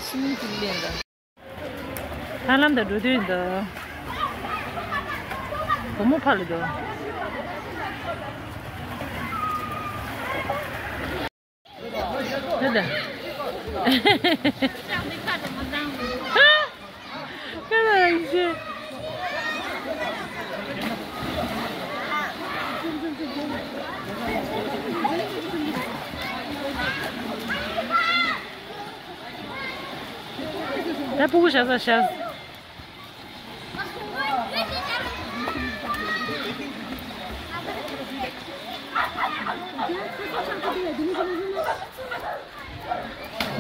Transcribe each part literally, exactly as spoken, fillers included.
ཐར་ལམ་དུ་འགྲོ་དུས་འདི། བུ་མོ་ཕར་ལ་འགྲོ། འདི་ད། ཀ་ལ་རང་བཞིན། ད་སྤུ་གུ་བཞག་ས་བཞག་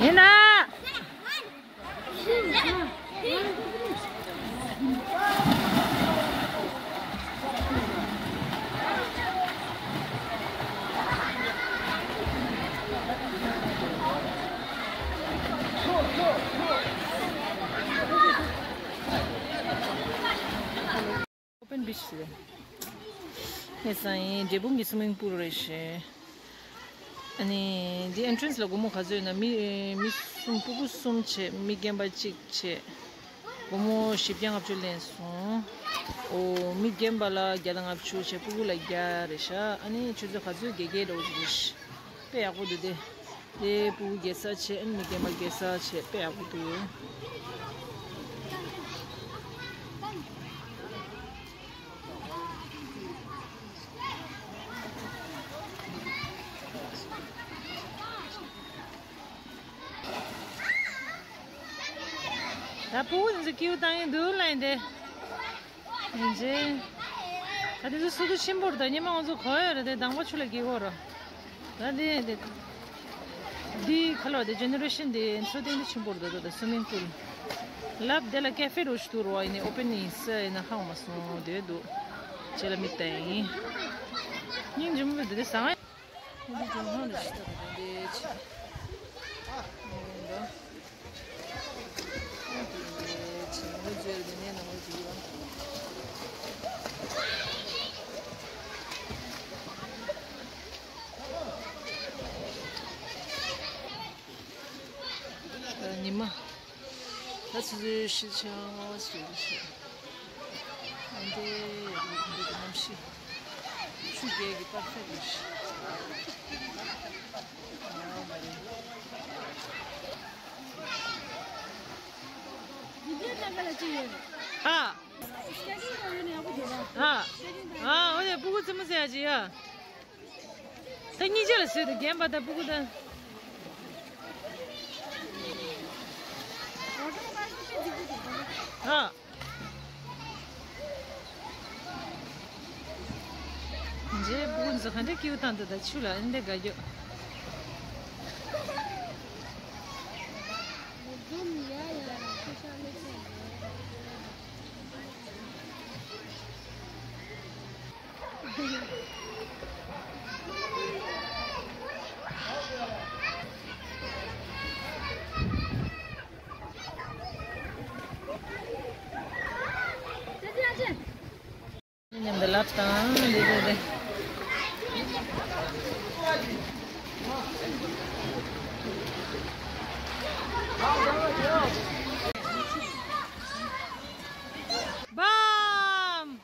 ཡིན་ན། Open beach རེད། ངས་སང་ཉིན་འབྲས་སྤུངས་ཀྱི་སུ་མིང་པུལ་རེད་ཤག་ཨ་ནི་འདི་ཨེན་ཊི་རན་སི་ལ་སྒོར་མོ་ག་ཚོད་ཡོད་ན། མི་མི་གསུམ། སྤུ་གུ་གསུམ་བྱས། མི་རྒན་པ་གཅིག་བྱས། སྒོར་མོ་བཞི་བརྒྱ་ལྔ་བཅུ་ལེན་སོང་། ཨོ། མི་རྒན་པ་ལ་བརྒྱ་དང་ལྔ་བཅུ་བྱས། སྤུ་གུ་ལ་བརྒྱ་རེད་ཤག་ཨ་ནི་ཆུ་ཚོད་ག་ཚོད་བརྒྱད་བརྒྱད་འདྲ་བོ་ཅིག་རེད་ཤག་དཔེ་ཡག་པོ་འདུག་སྟེ། དེ་སྤུ་གུ་རྒྱལ་ས་བྱས། ཨ་ནི་མི་རྒན་པ་རྒྱལ་ས་བྱས། དཔེ་ཡག་པོ་འདུག་ད་སྤུ་གུ་འདི་ཚོ་སྐྱིད་པོ་བཏང་གི་འདུག་ལབ་ཡིན་ཏེ། ཡིན་ཅེ། ད་དེ་ཚོ་སུ་དུ་ཆེན་པོ་རེད། ད་ཉི་མ་ང་ཚོ་གོ་ཡོད་རེད་དེ། དང་པོ་ཆུ་ལ་སྐྱིད་པོ་རེད། ད་དེ་དེ། འདི་ཁ་ལོ་དེ་ཇེ་ནེ་རེ་ཤན་དེ་འཚོ་སྟངས་དེ་ཆེན་པོ་རེད་ད། ད་སུ་མིང་པུལ། ལབ་དེ་ལ་ཀེ་ཧྥེ་རོ་ཞིག་འདུག་རོ། ཡིན་ནའི་ཨོ་པན་ཡིན་ས་ཡིན་ན་ཧང་མ་སོང་དེ་འདུག་ཅེ་ལ་མིག་ལྟ་ཡིན། སྙིང་རྗེ་མོ་དེ་དེ་ཟང་། ཉི་མ། ད་ཆུ་ཚོད་བཞི་ཆགས་སོང་ཞེས། འདི་འདི་གནམ་གཤིས། ཆུ་རྐྱལ་གྱི་པར་ཕེབས་རེད། ཨ། ཨ། ཨ། འོ་ཡ། སྤུ་གུ་རྩེད་མོ་རྩེ་ཡ་ཅིག་ཡ། ད་གཉིས་ཆ་ལ་བཟོས་ཏེ། རྒན་པ་དང་སྤུ་གུ་དང་། ཨ། རྗེས་སྤུ་གུ་ཚོ་ག་འདྲ་སྐྱིད་པོ་བཏང་འདུག་ད་ཆུ་ལ་ཨ་འདྲ་དགའ་རྒྱུ། མཉམ་དུ་ལབ་དང་། འདི་འདི་འདི། བམ།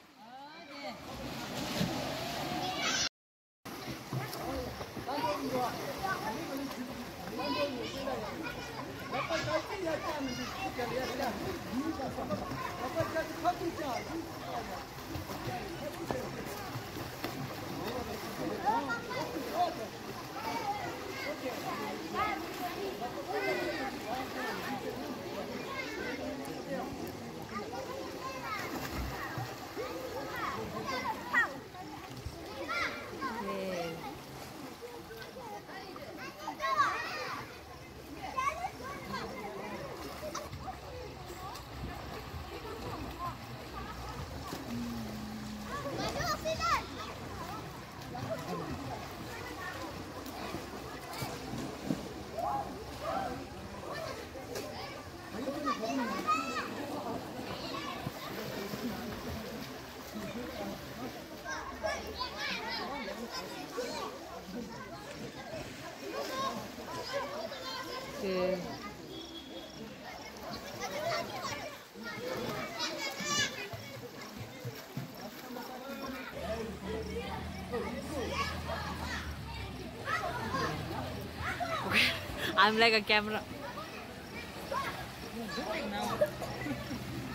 I'm like a camera.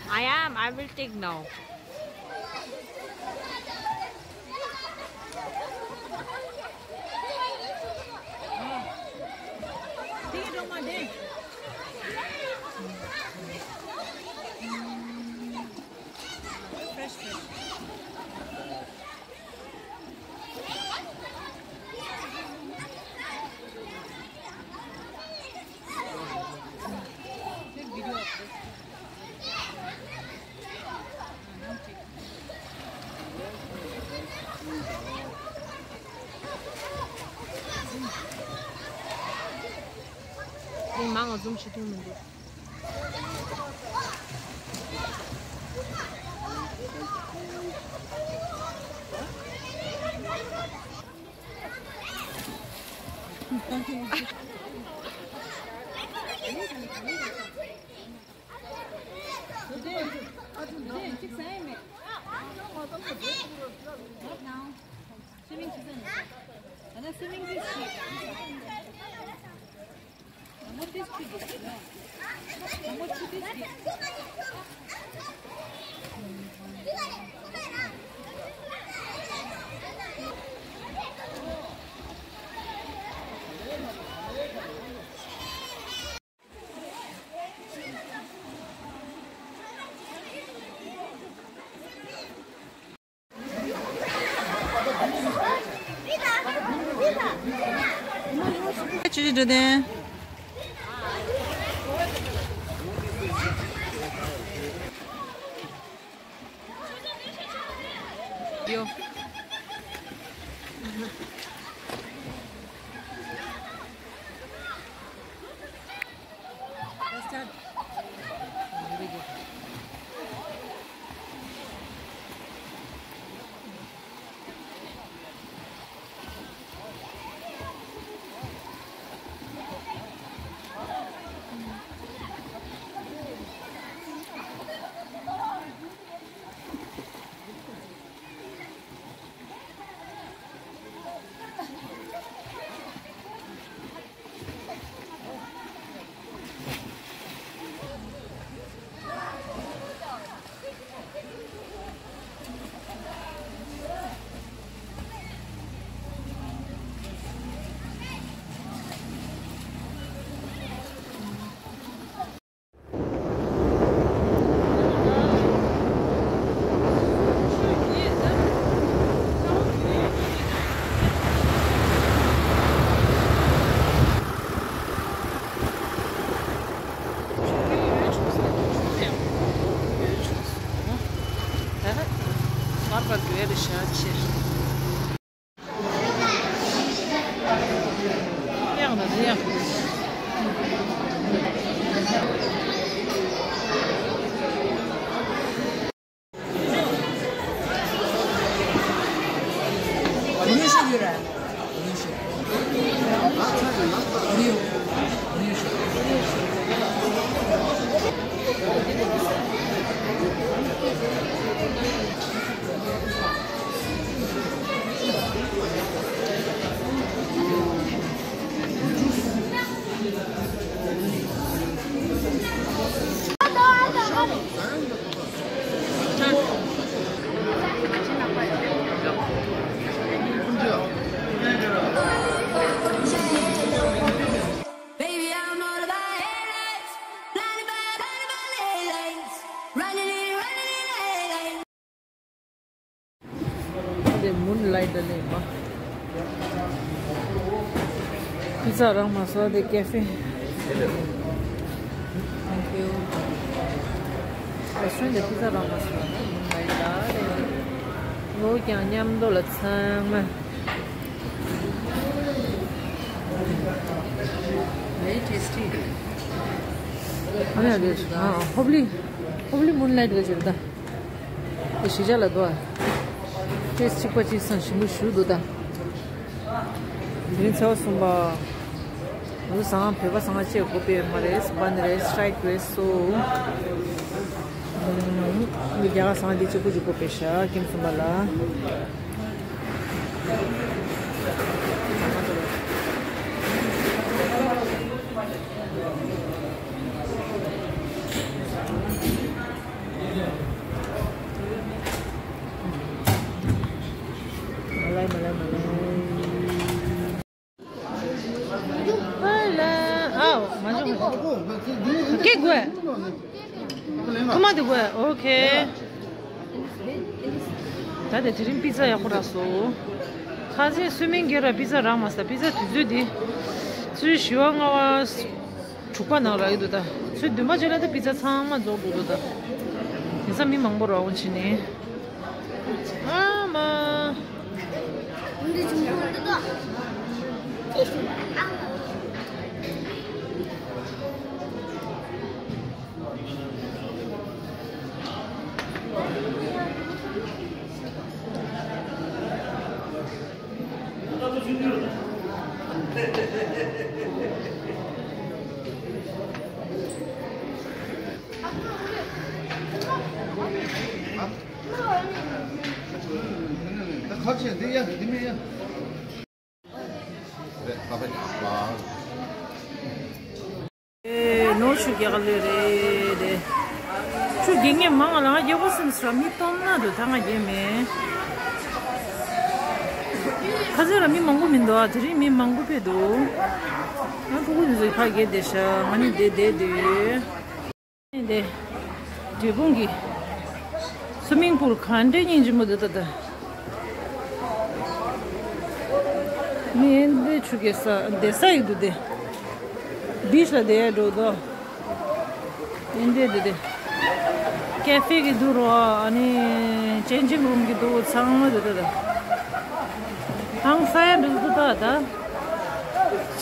I am. I will take now. Fresh, fresh. Take video of this. མི་མང་ང་འཛུམ་བྱེད་ཐུབ་མི་འདུག Swimming season. Ana swimming this week. ཆུ་ཆུ་འགྲོ་དན། ཡོ། Baby, I'm all about headlights, blinded by, blinded by late lights, running in, running in late lights. དེ་མུན་ལའིཊ་ལ་ལེན་པ། པི་ཛ་རག་མ་སོང་། དེ་ཀེ་ཧྥེ། Thank you. རེ་སི་ཊོ་རན་ཊི་དེ་པི་ཛ་རག་མ་སོང་། མུན་ལའིཊ་ལ་ལེན། ལོ་ཀྱང་མཉམ་དུ་ལ་ཚང་མ། Very tasty. ཨ་ནི་ཨ་ནི་ཨ། ཧོབ་ལི། ཧོབ་ལི་མུན་ལའིཊ་ག་ཅིག་རེད་ད། དེ་གཞིས་ཆགས་ལ་འདུག་ཨ། ཊེ་སི་ཊི་གཅིག་པ་གཅིག་སང་ཞིམ་པོ་ཞུ་འདུག་ད། དེ་རིང་ཚེས་པ་གསུམ་པ། ང་ཚོ་ཟ་ཁང་བོད་པ་ཟ་ཁང་བཅས་དགོས་པས་མ་རེད། སི་པན་རེད། སི་ཊི་རའིཀ་རེད་སོ། ཨུམ། རྒྱ་གར་ཟ་ཁང་འདི་གཅིག་པུ་གཅིག་དགོས་པས་ཤག་ཀེམ་གསུམ་པ་ལ། མ་འཇོག་མ་འཇོག་ཀེག་དགོས། ཐུ་མ་དེ་དགོས། ཨོ་ཁེ། ད་དེ་དེ་རིང་པི་ཛ་ཡག་པོ་རག་སོང་། ཁ་སང་སུ་མིང་གེ་ར་པི་ཛ་རག་མ་སོང་། པི་ཛ་དུས་ཚོད་དེ་ཚོད་བཞི་པ་ལྔ་པ་དྲུག་པ་ནང་རག་གི་འདུག་ད་ཚོད་བདུན་པ་བྱས་ན་ད་པི་ཛ་ཚང་མ་རྫོགས་འགྲོ་འདུག་ད་དེང་སང་མི་མང་པོ་རག་འོང་བྱས་ནས། ཨ་མ། ཁ་ཆེ་འདི་ཡ་འདི་མི་ཡ། ཨེ། ནོར་ཆུ་རྒྱག་ལེ་རེད་དེ། ཆུ་རྒྱག་ངེས་མང་ང་ལ་ང་རྒྱག་པོ་སེམས་སུ་ར་མི་སྟོང་ན་འདུག་ད་ང་རྒྱག་མེད། ཁ་སང་ར་མི་མང་པོ་མི་འདུག་ཨ་དེ་རིང་མི་མང་པོ་ཕེབས་འདུག་ང་ཕྲུ་གུ་འདི་ཚོ་ཕར་བརྒལ་བསྡད་ཤག་ང་ནི་བསྡད་བསྡད་འདུག་འདི་འབྲས་སྤུངས་ཀྱི་སུ་མིང་པུལ་ག་འདྲའི་སྙིང་རྗེ་མོ་འདུག་ད་ད། མི་ཨེ་འདི་ཆུ་རྒྱག་ས་བསྡད་ས་ཡོད་འདུག་དེ། བིཆ་ལ་བསྡད་ཡ་འགྲོ་དོ། ཨེ་འདི་འདི་འདི། ཀེ་ཧྥེ་གི་འདུག་རོ། ཨ་ནི་ཅེན་ཇིང་རུམ་གི་འདུག་ཚང་མ་འདུག་ད་ད། ཧང་སང་ཡ་འདུག་འདུག་ད་ད།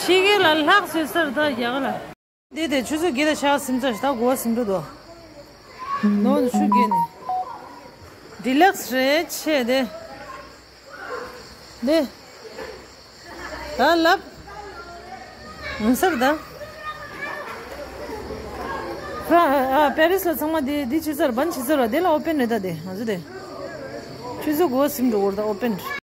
ཕྱི་རྒྱལ་ལ་ལྷག་བཟོས་ས་རེད་ད་རྒྱ་གར་ལ། དེ་དེ་ཆུ་ཚོད་བརྒྱད་དང་ཕྱེད་ཀ་ཟིན་ཚར། ད་དགོང་ཟིན་འགྲོ་འདུག་ནོ་ནི་ཆུ་རྒྱག་ནི། ཌི་ལེགས་རེད་ཆེ་དེ། དེ། ད་ལབ། ངོ་སར་ད། ཕ་ཨ་པེ་རིས་ལ་ཚང་མ་དེ་དེ་ཆུ་ཚོད་བན་ཆུ་ཚོད་ར་དེ་ལ་ཨོ་པན་རེད་ད་དེ་ང་ཚོ་དེ། ཆུ་ཚོད་དགོང་ཟིན་འགྲོ་འོར་ད་ཨོ་པན་རེད།